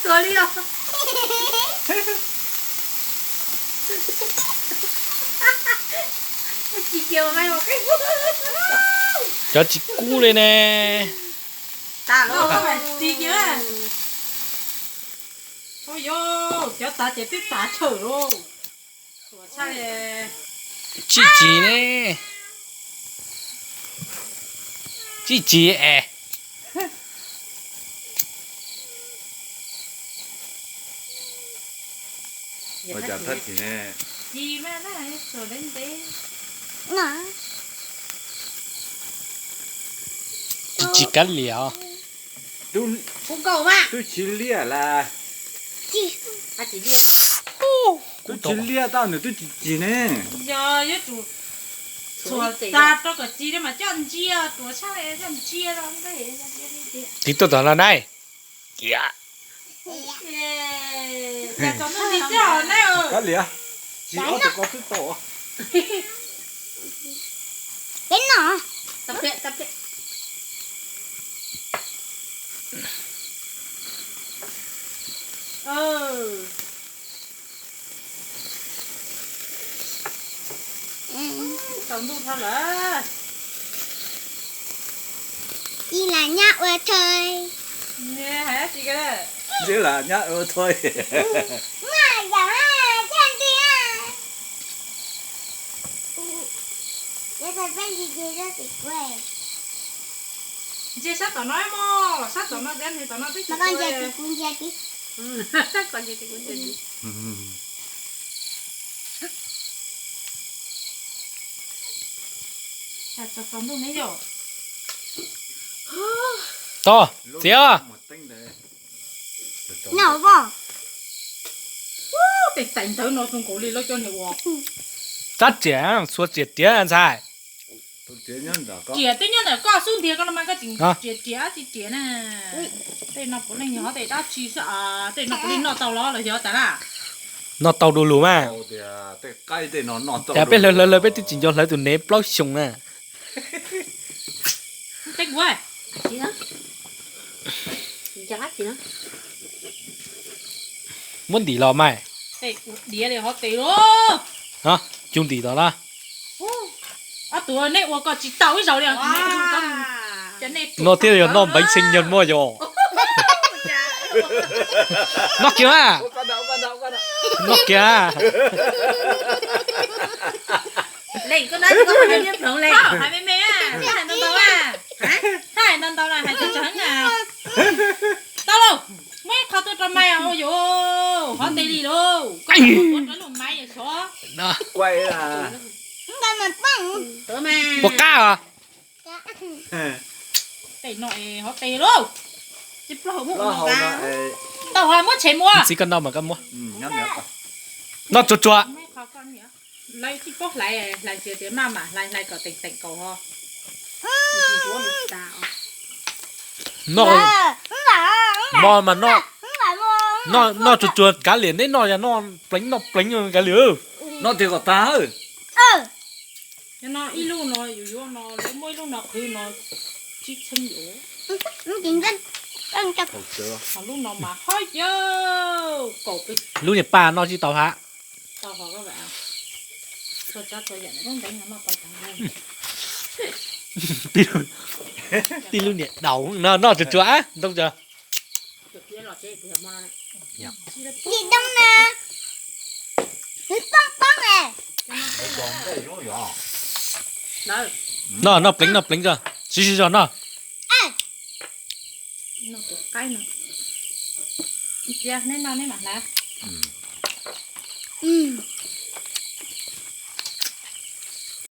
Tuag li os. Cov tsis kub li ne. Ua yog cov tav ces twb tav tshawm lauj. Tuam tshaj li. Tsis tsis ne. Tsis tsis es. Ua cas thaj tsis ne. Tsis mas na, tuam ntev ntev. Tsis tsis kav liam os. Kuv nkaus mas. Twb tsis liaj las. Tsis liaj. Twb tsis liaj tau nws twb tsis tsis ne. Yog yuav tsum txhuam tag rau kom tsis mas coj ntsia, tuam tshaj li coj ntsia rau. Tiv tuaj tom no na. Kav liam, tsis ob tug ko twb tau. Peb no. Tsaus ntuj dhau lawm. Ib las nyab ua thawj. Hais dab tsi ko? Ib las nyab ua thawj. Mas yam thiaj li. Ntsia sab tom no mog, sab tom no, tom no twb tsis. Tod, txiav. Tej tais ntawv no zoo nkaus li lawv cov niag ua. Tab riam, xuas riam riam ntxhais. Riam twb nyob ntawm koj xub ntiag, koj no mas koj tseem riam riam tsis riam na. Tej no puav leej yog tej dab tsi xwb, tej no puav leej noj tau los los yog tas na. Noj tau du lug mas. Cas peb hlawv hlawv hlawv peb twb tsis nco hlawv tus nev plaub xyoos na. Muab ntim los mas. Diav li hov tes lauj. Cug ntim los na. Ob tug neb ua koj tsis tau ib zaug li. No thiaj yog noj npeev xeev nyob muaj yom. Noj kiag mas. Noj kiag. Leej koj nab koj hais me me, hais ntau ntau, hais ntau ntau na, hais tsawg tsawg na. Tau lauj, muab ib qho tuaj rau Maiv ua yuav hov tes li lauj. Koj ua rau lub Maiv yog sov. Puas qab os? Tej no es hov tes lauj. Tsis plaub hau muab ua no, tau hov muab tshem mus. Txiv koj noj mas koj muab. Noj tsuag tsuag. Lawv tsis paub hlais, hlais tias tias maj mam hlais hlais kom teem teem kaus ho. Noj, mov mas noj, noj tsuag tsuag kav liam, neb noj yog noj pleev noj pleev kav liam. Noj tias kom tag. Nyob no ib lub no yus yuav no, lawv muab ib lub no qhwv no tsib txheeb yuav. Lub no mas hov yawg kaum peb. Lub niag paj noj tsis tau hab. Tij lub niam daus no noj tsuag tsuag ntoo tsuag. Noj noj pleev noj pleev tso, siv siv zog noj.